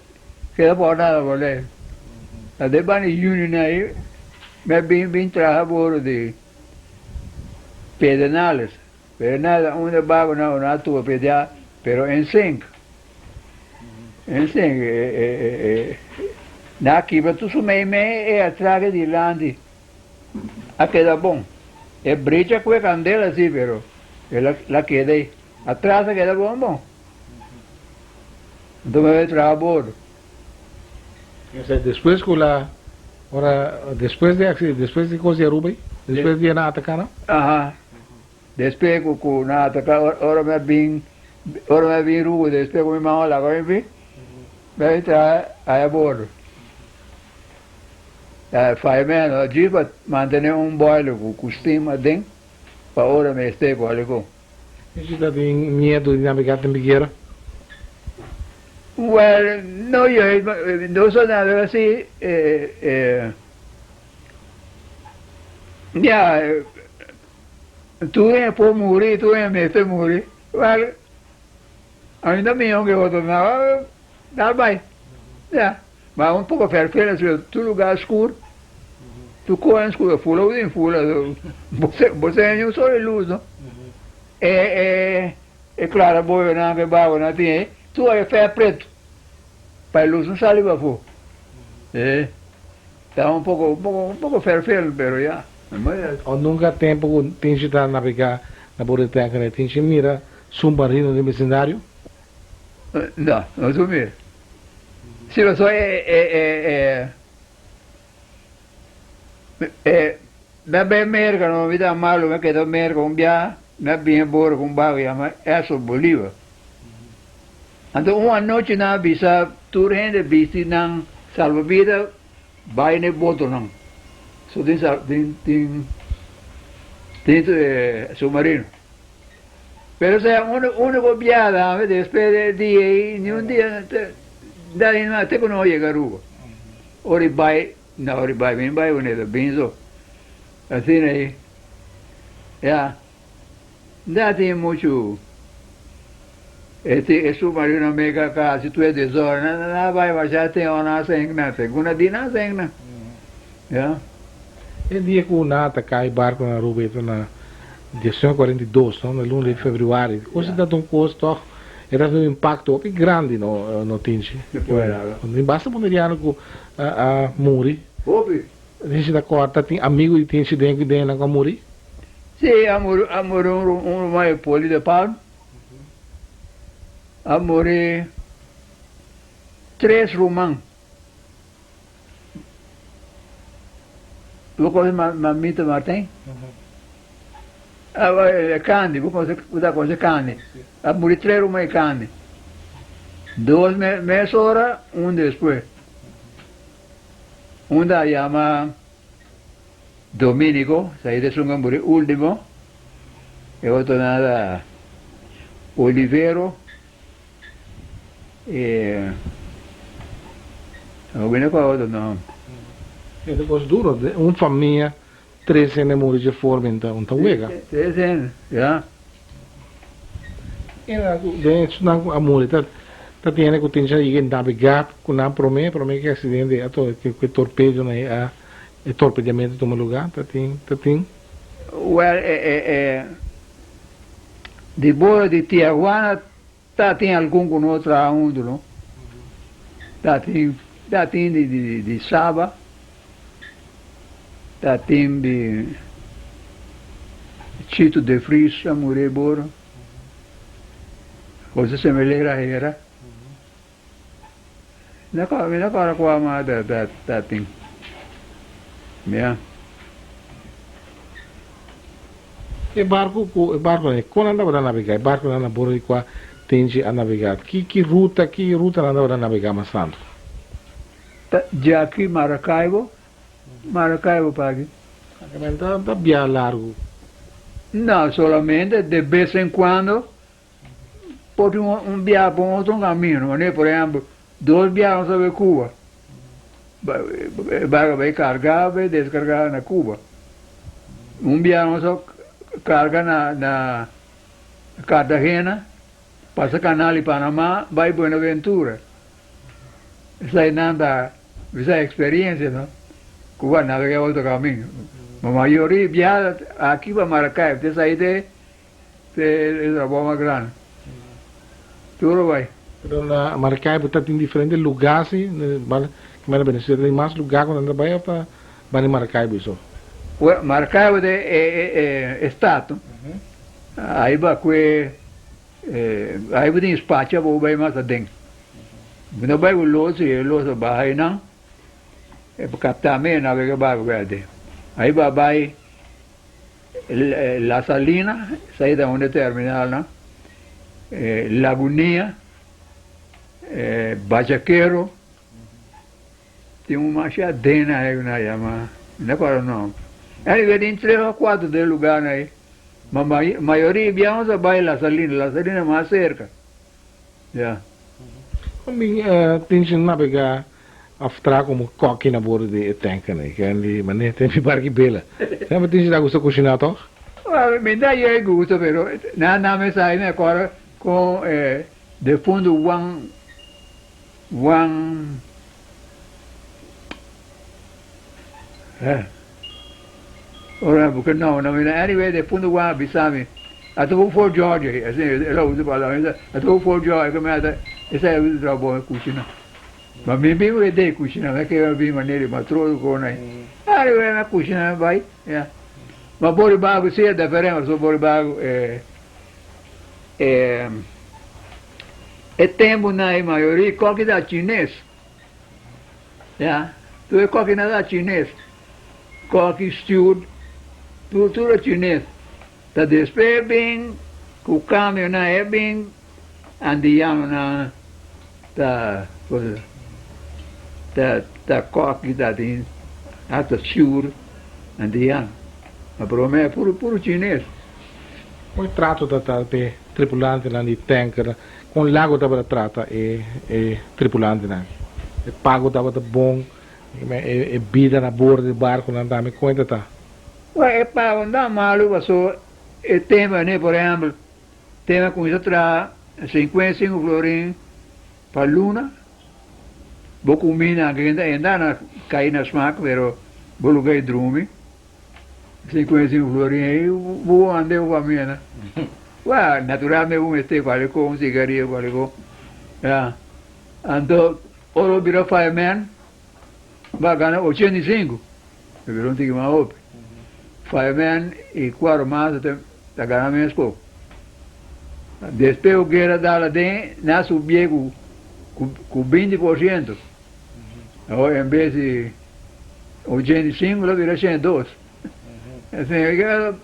Speaker 4: keda por nada Boneiru. Ta den banda Union ei mi a bin bin traha boro di Pedernales. Pedernales unda bago nan a tuba pedra pero en zinc. En zinc e nan a kibra tur su mei mei e atrake dilanti a keda bon. E brecha ku e kandela si pero el a keda ei. Atras a keda bon bon. Anto mi a bai traha bordo.
Speaker 1: Despues ku la ora despues di accidente despues di kos di Aruba ei despues di nan ataka nan?
Speaker 4: Aha despues ku ku nan ataka ora mi a bin ora mi a bin Aruba despues ku mi mama laga mi bin mi a bin traha aya bordo. Fireman a djis pa mantene un boiler ku ku steam aden pa ora mester ku alikon.
Speaker 1: Esei ta tin miedu di nabegá den biguera?
Speaker 4: Well, no yo, nos a nabegá si, ya, tur hende por muri, tur hende mester muri. Well, ami ta mihó ke otro, no, dal bai, ya. Ma un poko ferfel asina, tur lugar skur, tur koe skur, fula bo tin fula, bo ta haña un solo lus no. E e e klaraboyonan ku e babonan tin ei, tur a fer pretu, pa e lus no sali pafó. E ta un poko un poko un poko ferfel, pero ya.
Speaker 1: O nunka tempu ku tin shi ta nabegá na borde tanker, tin shi mira submarino den besindario?
Speaker 4: No, no ta mira. Si pasobra e e e e e mi a bai Merka no mi ta malu mi a keda Merka un biaha mi a bini bor ku un barku yama Esso Bolivar. Anto un anochi nan a bisa tur hende bisti nan salbabida bai na e botonan so tin tin tin tin submarino. Pero sea unico biaha ami despues di e dia ei ni un dia da ainda te cu no yega Aruba. Ora i bai, no ora i bai mi bai Boneta bin so. Asina ei ya da tin mucho e submarino mega casi tur e desorden nan a bai masha tin ora nan a sink nan segun a di nan a sink nan ya.
Speaker 1: E dia cu nan a ataca e barco na Aruba e ta na 1942, no? Na luna di februari. Cos ta un cos toch, e ta un impacto hopi grandi no, no Tinchi. Tin basta boneriano cu a muri.
Speaker 4: Hopi.
Speaker 1: Tinchi ta corda, tin amigo di Tinchi den cu den nan cu a muri?
Speaker 4: Si, a muri, a muri un ruman e Poli de Palm. A muri tres ruman. Bo conoce Mamita Martin? Candy, bo conoce, bo ta conoce Candy. A muri tres ruman di Candy. Dos mes ora, un despues. Un ta yama Dominico, esaki ta esun cu a muri ultimo. E otro nan ta Olivero. E no bini pa otro no.
Speaker 1: E ta cos duro, un famia tres hende muri dje forma un ta wega.
Speaker 4: Tres hende, ya.
Speaker 1: Den esnan cu a muri ta ta tin hende cu tin cha yega nabega cu nan prome, prome cu e accidente a to cu e torpedo nan a e torpediamento tuma lugar ta tin ta tin.
Speaker 4: Well e e e. Di bora di Tiahuana ta tin algun ku no traha huntu no. Ta tin ta tin di di di Saba, ta tin di Chito de Vries a muri bora, Jose Semelera Hera. Mi no kòrda kua mas ta tin. Ya.
Speaker 1: E barku ku e barkunan e kon nan tabata nabegá? E barkunan na borde di kua Tenchi a nabegá? Ki ki ruta ki ruta nan tabata nabegá mas tantu?
Speaker 4: Ta djaki Maracaibo, Maracaibo pa aki.
Speaker 1: Aki ta ta bia largu.
Speaker 4: No, solamente de bes en cuando Por tin un biaha pa un otro camino, manera por ehempel dos biaha nos a bay Cuba, e barco a bay carga a bay descarga na Cuba, un biaha nos a carga na na Cartagena, pasa canal di Panama bay Buenaventura, esai nan ta bisa experiencia no, Cuba nabega otro camino, ma mayoria biaha aki pa Maracaibo te esai te. Te e trabou mas grandi. Tur bai.
Speaker 1: Pero na Maracaibo ta tin diferente lugar si, ki manera Venezuela tin mas lugar ku nan ta bai of ta bai na Maracaibo so?
Speaker 4: Well, Maracaibo ta e e stad no. Ai ba kue ai bo tin spacha bo bai mas aden. Bo no bai ku los si e los a baha einan e por kapta me nabega bai bai aden. Ai ba bai. La Salina, esai ta un de terminalnan, Lagunilla, Bachaquero, tin un masha aden ahí ku nan yama, mi no acorda nomber. Anyway tin tres o cuatro de lugarnan ahí, ma mayoria bia nos a bai La Salina, La Salina mas cerca, ya.
Speaker 1: Kon bin tin shi nabega Of traha komo kòki na bordo di e tankernan ei. Ken di manera ten mi barki bela. Semper tin si ta gusta kushiná tòg?
Speaker 4: Well, mi ta yei gusta pero nan nan mi sa mi acorda con e defunto Juan Juan eh ora mi busca nomber no anyway defunto Juan a bisa mi a ta for Georgia asina el a usa palabra a ta for Georgia esei a usa trabou na kushina. Ma mi bin wete e kushina, mi a kere bin manera di matroso kon ai. Ari na kushina mi bai, ya. Ma bori bagu si e diferente, pasobra bori bagu e e e tempunan e mayoria koki ta chines, ya. Tur e kokinan ta chines, koki, steward, tur tur ta chines. Ta despues e bin ku kambionan e bin Andianonan ta ta ta koki ta tin hasta shuur andiano ma prome puro puro chines.
Speaker 1: Kon e trato ta ta p'e tripulantenan di tanker? Kon lago tabata trata e e tripulantenan? E pago tabata bon? E e bida na bordo di barkonan tambe kon e ta ta?
Speaker 4: Wèl e pago no ta malu paso e tema ne por ehèmpel Tema cuminsa traha 55 florin pa luna, bo cuminda anke kende ainda na cay na smaak pero bo lo cay drumi, 55 florin ey bo ande cu famia na. Well, naturalmente bo mester cualke cos, un cigarillo cualke cos, ya. Anto ora bo bira fireman bo a gana 85, bo bira un tiki mas hopi. Fireman y cuatro mas Ta gana mes ko. Despues ku guera dal aden, nan a subié ku ku 20%. Awor en bes di 85 lo bira 102. Asina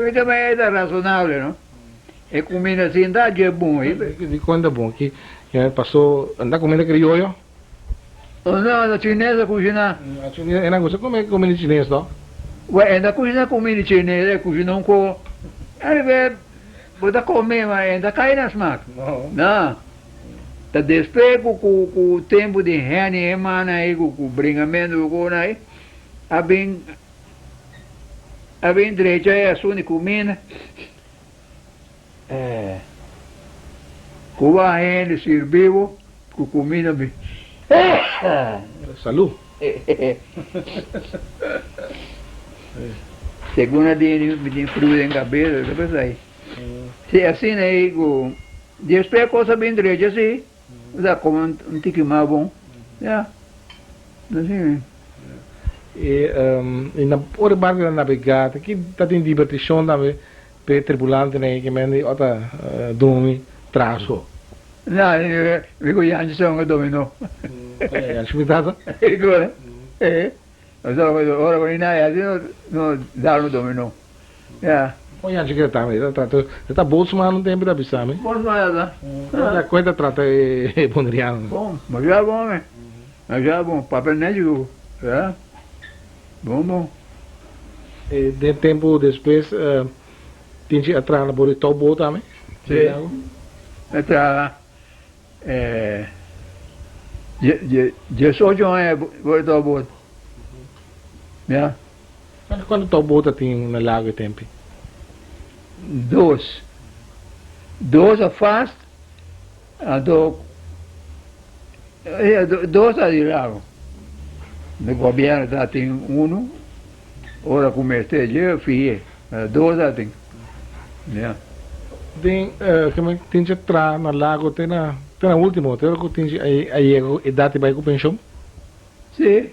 Speaker 4: mi ta mira e ta rasonable no. E kuminda asin ta dje bon.
Speaker 1: Dikon ta bon? Ki pasó? Nan ta kuminda krioyo?
Speaker 4: No, no, chines a kushina.
Speaker 1: E nan gusta kome kumida chines no?
Speaker 4: Wè, e ta kushina kumida chines, e kushina un ko. Anyway, bo ta kome ma e ta kai na smak. No. Ta despues ku ku ku tempu di Henny Eman ei ku ku bringamentu ku kon ei, a bin a bin drecha e asuntu di kumida. Eh. Cuba hende sirbi bo cu cuminda mi.
Speaker 1: Salud.
Speaker 4: Segun a dini mi tin flu den cabeza ta p'esai. Si asina ei ku despues kos a bin drecha si, bo ta kome un tiki mas bon. Ya, asina ei.
Speaker 1: I na ora e barku ta nabegá, ta ki ta tin dibertishon tambe pa e tripulantenan ei ke men di ota drumi traso?
Speaker 4: Na, mi ku Yanchi son a dominó.
Speaker 1: Yanchi mi tata?
Speaker 4: E, ora ku ni naya asi no dal un dominó. Ya.
Speaker 1: Kon Yanchi kere ta mi? E ta bootsman un tempu ta bisa mi.
Speaker 4: Bootsman ya ta.
Speaker 1: Kon e ta trata e bonerianonan?
Speaker 4: Bon, masha bon mi. Masha bon, papel nechi ku. Ya. Bon bon.
Speaker 1: E den tempu despues tin a traha na bor di touwboot tambe?
Speaker 4: Si. A traha diesocho aña bor di touwboot. Ya.
Speaker 1: Kuantu touwboot a tin na lago e tempi?
Speaker 4: Dos. Dos a fast, anto dos a di lago. De gobierno ta tin uno, ora ku mester dje fih'e. Dos a tin. Ya.
Speaker 1: Den tin dje tra na lago te na te na ultimo, te ora ku tin dje a yega ku edat di bai ku penshon?
Speaker 4: Si.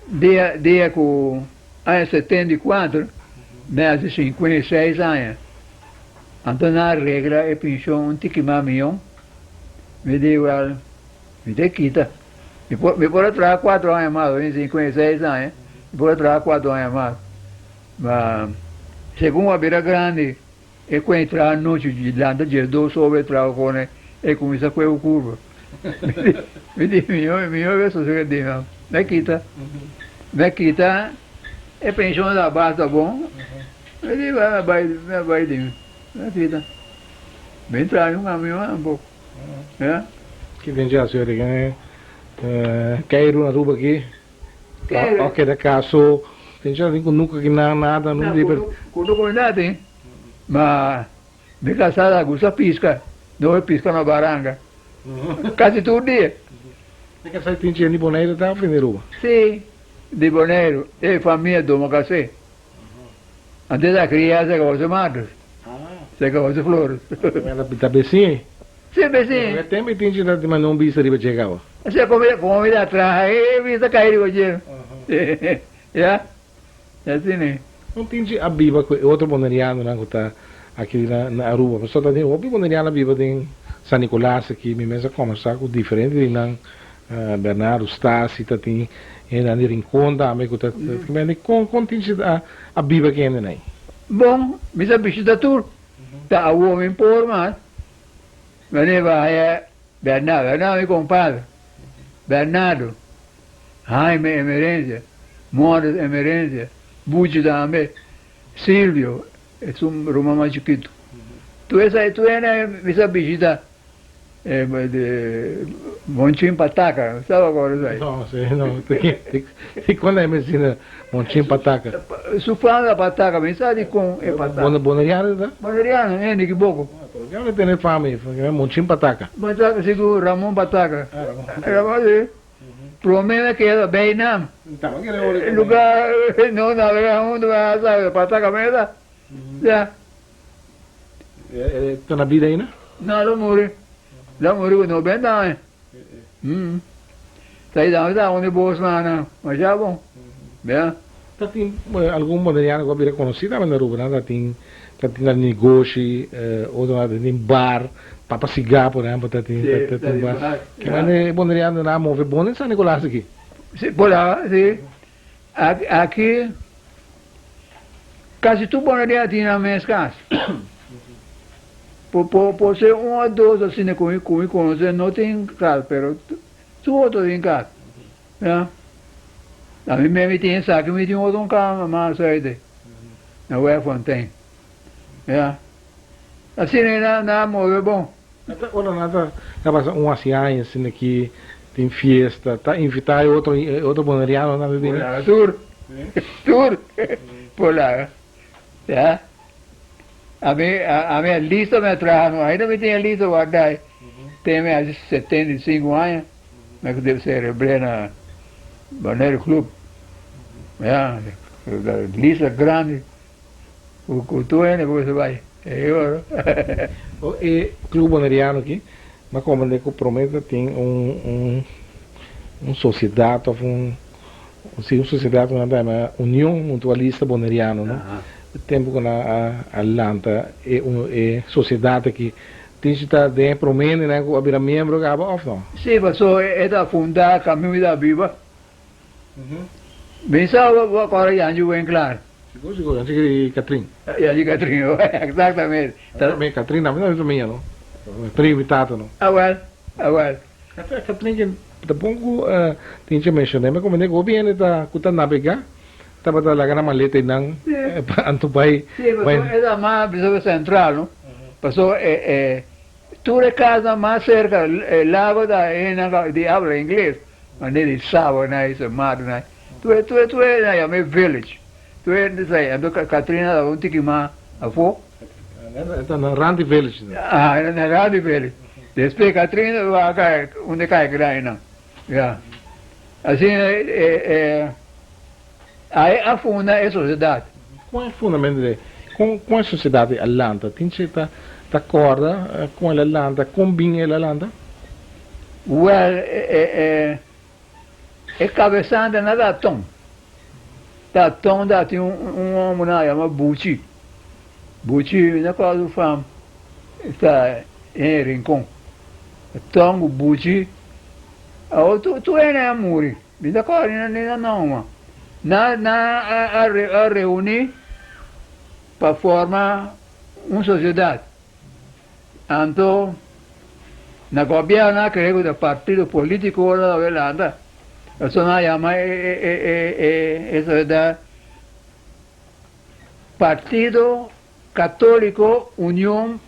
Speaker 4: Dia dia ku aña 74, mi hasi 56 aña. Anto nan a regla e penshon un tiki mas mion. Mi di, wèl, mi ta kita. Mi por mi por a traha kuatro aña mas, mi 56 aña, mi por a traha kuatro aña mas. Ma segun a bira grandi, e ku e traha anochi, lanta 12 ora e traha kone, e kuminsá kue ku kurva. Mi di, mihó mihó e sosega di mi, mi kita, mi kita e penshon ta basta bon, mi di mi bai mi bai di mi, mi kita. Mi traha un kamion tampoco, ya.
Speaker 1: Ki den dje hasi ora ke keiru na Aruba aki? O keda kaso tin dje tin kunuku aki nan nada no liber.
Speaker 4: Kunuku no tin, ma mi kasada a gusta piska, nos a piska na baranga kasi tur dia.
Speaker 1: Mi kasada tin dje di Boneiru ta of di Aruba?
Speaker 4: Si, di Boneiru, e famia Domacassé. Antes a cria cerca José Matos, cerca José Flores.
Speaker 1: Ta besi?
Speaker 4: Si, besi.
Speaker 1: E tempo e tin dje ta manda un bista riba dje caba.
Speaker 4: Si, como mi ta traha e bista cay riba dje. Ya, asina e.
Speaker 1: Un tin dje a biba cu e otro bonerianonan cu ta aki na Aruba. Pasobra ta tin hopi boneriano a biba den San Nicolas aki. Mi mes a combersa cu diferente di nan. Bernardo Stasi ta tin hendenan di Rincon tambe cu ta con con tin dje a biba cu e hendenan ey?
Speaker 4: Bon, mi sa bishita tur. Ta awor mi por mas. Wanneer we haya Bernardo, Bernardo mi compadre, Bernardo, Jaime Emerencia, Morris Emerencia, Buchi tambe, Silvio, esun ruman mas chikito. Tur esai, tur hende mi sa bishita.
Speaker 1: Monchin
Speaker 4: Pataca, saba acorda esai?
Speaker 1: No, si, no. Di cuando e mensina Monchin Pataca?
Speaker 4: Su fama ta Pataca, mi sa di con e Pataca.
Speaker 1: Boneriano ta?
Speaker 4: Boneriano, hende equivoco.
Speaker 1: Ya mi tene fama ei, Monchin Pataca.
Speaker 4: Pataca, si cu Ramon Pataca. Ramon, si. Prome mi a keda bay nam. Lugar no nabega hunto, Pataca mesa. Ya.
Speaker 1: E ta na bida ainda?
Speaker 4: No, el a muri. El a muri ku 90 aña. Ta ayuda mi ta un di bos nan, masha bon. Ya.
Speaker 1: Ta tin algun boneriano ku a bira konosí tambe na Aruba. Nan ta tin ta tin nan negoshi, otronan ta tin bar, Papa Sigá por ehempel ta tin ta tin bar. Ke manera e bonerianonan a move bon den San Nicolas aki?
Speaker 4: Si, por la, si. Aki kasi tur boneriano tin nan mes kas. Por ser un o dos asina ku mi konosé no tin kas, pero tur otro tin kas. Ya. Ami mes mi tin esaki, mi tin otro kama mas aite na Werkfontein. Ya. Asina nan a move bon.
Speaker 1: Ora nan ta pasa un hasi aña asina aki tin fiesta, ta invita e otro e otro bonerianonan pa bini?
Speaker 4: Por tur, tur por laga. Ya. Ami ami a lista mi a traha no, ainda mi tin e lista warda ai. Ten mi hasi 75 aña, mi a debe selebr'é na Bonaire Club. Ya, lista grandi ku tur hende por bai.
Speaker 1: O e Club Boneriano aki, m'a comprende cu prome ta tin un un un sociedad of un si un sociedad cu nan ta yama Union Mutualista Boneriano no. E tempo cu nan a a lanta e e sociedad aki tin si ta den e prome hendenan cu a bira miembro caba of no?
Speaker 4: Si, paso e ta funda Caminda Biba. Mi sa bo kòrda Yanji Winklaar.
Speaker 1: Sigur sigur, Yanji i Katrin.
Speaker 4: Yanji Katrin, eksaktamente.
Speaker 1: Mi Katrin tambe ta mi famia no. Primo di tata no.
Speaker 4: Awèl, awèl.
Speaker 1: Katrin ke ta bon ku tin che menshoné, mi komprendé ku hopi hende ta ku ta nabegá tabata laga nan maleta einan pa anto bai.
Speaker 4: Si, pasobra e ta mas bisa sentral no, pasobra e tur e kasnan mas serka e lago ta hendenan di habla ingles. Manera di Saba na i Sint Maarten na tur tur tur e na yama e village tur e hende sa anto Katrina tabata un tiki mas afó.
Speaker 1: Ta na rand di village.
Speaker 4: Ah na rand di village despues Katrina a kai unda e kai keda einan ya asina e e ai a funda e sosiedat.
Speaker 1: Kon e fundamento di kon kon e sosiedat a lanta tin che ta ta kòrda kon el a lanta kon bin el a lanta?
Speaker 4: Wèl, e e kabesante na ta Ton. Ta Ton ta tin un hòmber nan a yama Buchi. Buchi mi ta kòrda su fam ta den Rincon. Ton ku Buchi awor tur hende a muri. Mi ta kòrda ni nan nòmber. Nan nan a reuní pa forma un sosiedat. Anto na gobierno a cree cu ta partido politico ora ta bay lanta. Pasobra nan a yama e sociedad Partido Catolico Union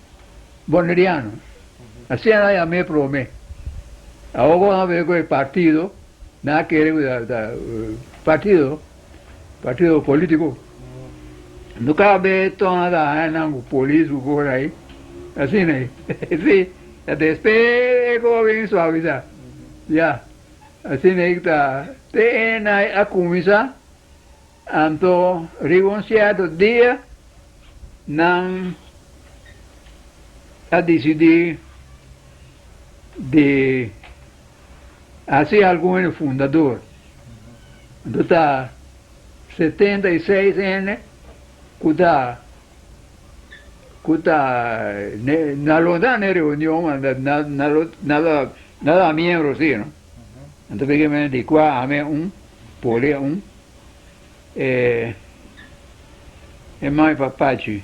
Speaker 4: Boneriano. Asina nan a yama e prome. Awor cu nan a bay cu e partido nan a kere cu ta partido. Partido politico. No cabe tona ta haña nan cu polis cu cos ahí. Asina ahí. Si. Despues e cos a bin suavisa. Ya. Asina ahí ta. Te en ahí a cuminsa. Anto riba un cierto dia nan a dicidi di haci algun hende fundador. Anto ta 76 hende ku ta ku ta na lo ta na e reunion na na lo na ta miembro si no. Anto bigamente di kua ami un poli un e e mai papachi.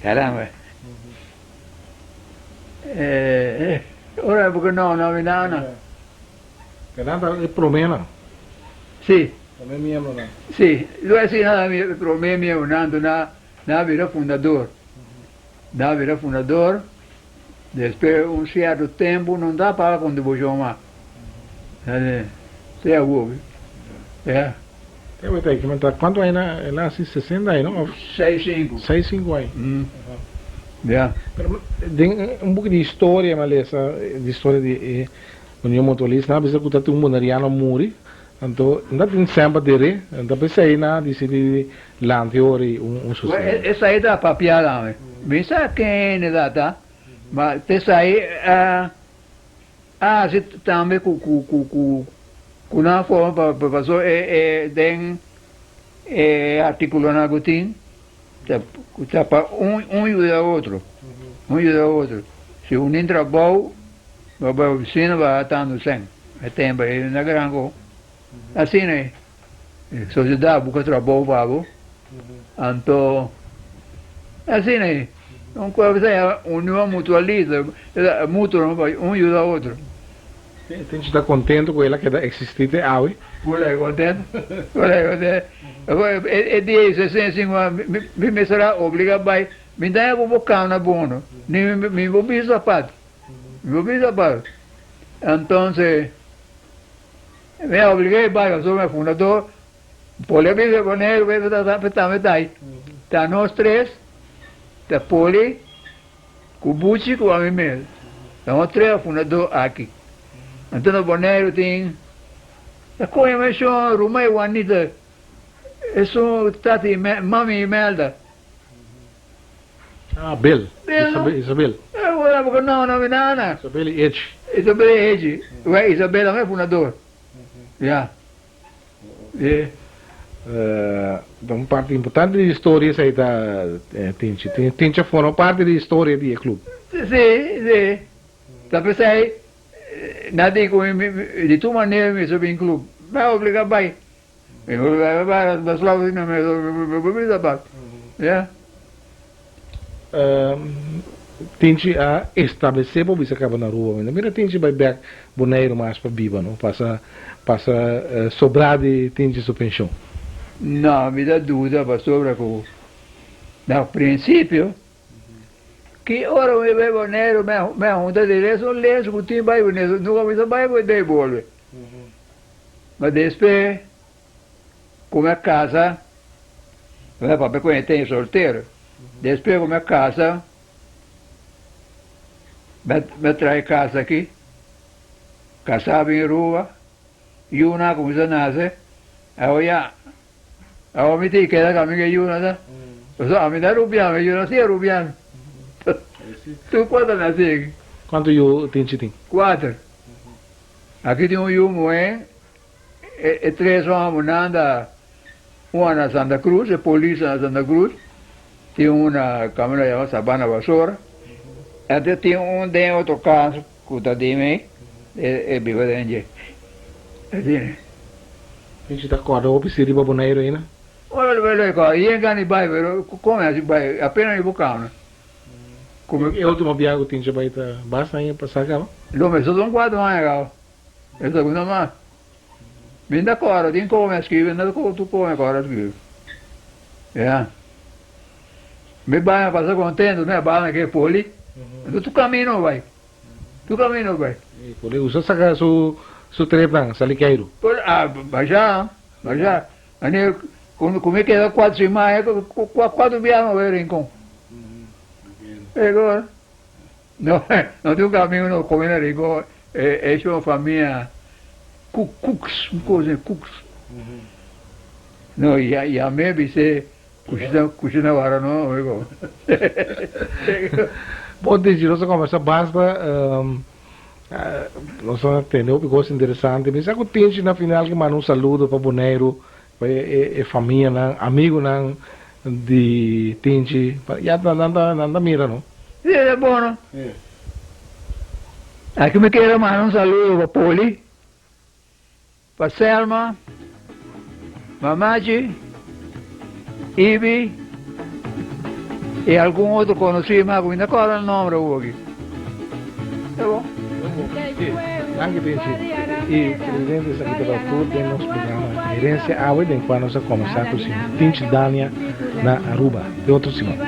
Speaker 4: Caramba. Eh, ora porque no, no mi nana.
Speaker 1: Nan ta e prome nan.
Speaker 4: Si.
Speaker 1: Prome miembro nan.
Speaker 4: Si, lo a nada mi prome miembro nan, na na bira fundador. Na bira fundador, despues un cierto tempo no ta paga contribucion mas. Te awo. Ja.
Speaker 1: Te awo ta ki cuanto aña el a haci? 60 aña no?
Speaker 4: 65.
Speaker 1: 65 aña.
Speaker 4: Ja.
Speaker 1: Pero den un buki di historia mi a lesa di historia di e Union Mutualista nan a bisa cu ta tin un boneriano a muri anto nan ta tin semper dere anto p'esey nan a dicidi di lanta e ora un un sociedad.
Speaker 4: Esey ta papia tambe. Mi sa ken e ta ta ma p'esey a A hasi tambe ku ku ku ku ku nan forma pa pa paso e e den e artikulonan ku tin ta ta pa un un yuda otro un yuda otro si un tin trabou bo bai ofisina bo a tantu sèn e tempu ei na gran ko asina ei sosiedat buka trabou pa bo anto asina ei. Un cosa e union mutualista, mutuo no pa un yuda otro.
Speaker 1: Tin cu ta contento cu el a keda existi te awe?
Speaker 4: Cu el contento, cu el contento. E dia di 65 aña mi mester a obliga bay, mi ta haña cu bo cana bon no, ni mi bo bisti zapato, mi bo bisti zapato. Entonces mi a obliga e bay pasobra mi fundador Poli a bisa Boneiru ku e tambe ta ai. Ta nos tres, ta Poli ku Buchi ku ami mes. Ta nos tres a fundadó aki. Anto na Boneiru tin ta koña menshon Rumai Juanita. Esun tati mami Imelda.
Speaker 1: Ah, Bill.
Speaker 4: Bill, no?
Speaker 1: Isabel.
Speaker 4: Eh, ora porque no, no, nana.
Speaker 1: Isabel y Edge.
Speaker 4: Isabel y Edge. Well, Isabel é fundador. Ja. Yeah.
Speaker 1: Un parti importante di historia esei ta Tinchi. Tinchi a forma parti di historia di e club.
Speaker 4: Si, si. Ta p'esei nan di ku mi di tur manera mi mester bin club. Mi a obliga bai. Mi obliga bai, mi slòf asina mi por bisa bai. Ya.
Speaker 1: Tinchi a establesé por bisa kaba na Aruba. Mi no mira Tinchi bai bèk Boneiru mas pa biba no. Pasa pasa sobrá di Tinchi su penshon.
Speaker 4: No, mi ta duda pasobra ku na prinsipio ki ora mi bai Boneiru mi a hunta di res un les ku tin bai Boneiru nunka mi sa bai bai bolbe. Ma despe ku mi a kasa, mi a papia ku e ten soltero, despe ku mi a kasa mi a trae kasa aki, kasa bin Aruba, yunan a kuminsa nase, awo ya, awo mi tin keda ku ami ku e yunan ta, pasobra ami ta rubian, e yunan si a rubian, tur kuater nase aki.
Speaker 1: Kuantu yu tin chitin?
Speaker 4: Kuater. Aki tin un yu muhé, e tres hòmbernan ta un na Santa Cruz, e polis na Santa Cruz, tin un na kaminda yama Sabana Basora, anto tin un den otro kas ku ta di mi, e biba den dje. Asina.
Speaker 1: Pinchi ta kòrda hopi si riba Boneiru aina?
Speaker 4: Ora lo kòrda, yen gana di bai, pero kon hasi bai, apenas riba kama.
Speaker 1: Come e ultimo biaha cu tin bai ta basta aña pasa caba?
Speaker 4: Lo mes son cuatro aña caba. E segundo mas. Mi ta cora tin come a scribi, no ta tu come cora scribi. Ya. Mi bai a pasa contento, mi a bai na ke poli. Tu camino bai. Tu camino bai.
Speaker 1: E poli usa saca su su tripnan, sali keiru.
Speaker 4: Poli, ah, basha, basha. Ane ku mi keda kuater siman kuater biaha mi bai Rincon. Ego no no tin un amigo no come na Rincon e hecho famia Cooks un cosa Cooks. No yam'e bis'e kushina kushina wara no ego.
Speaker 1: Bon Digi nos a combersa basta. Nos a tende hopi cos interesante. Mi sa cu Tinchi na final ke manda un saludo pa Boneiru, pa e famianan, amigunan di Tinchi. Ya nan ta nan ta mira no.
Speaker 4: Si, ta bon no. Aki mi kier a manda un saludo pa Poli, pa Selma, Mamachi, Ibi y algun otro conoci mas cu mi no acorda nan nomber awor aki. Ta bon.
Speaker 1: Danki Pinchi y televidente esaki tabata tur den nos programa Herencia Awe den cua nos a combersa cu señor Tinchi Dania na Aruba. Te otro siman.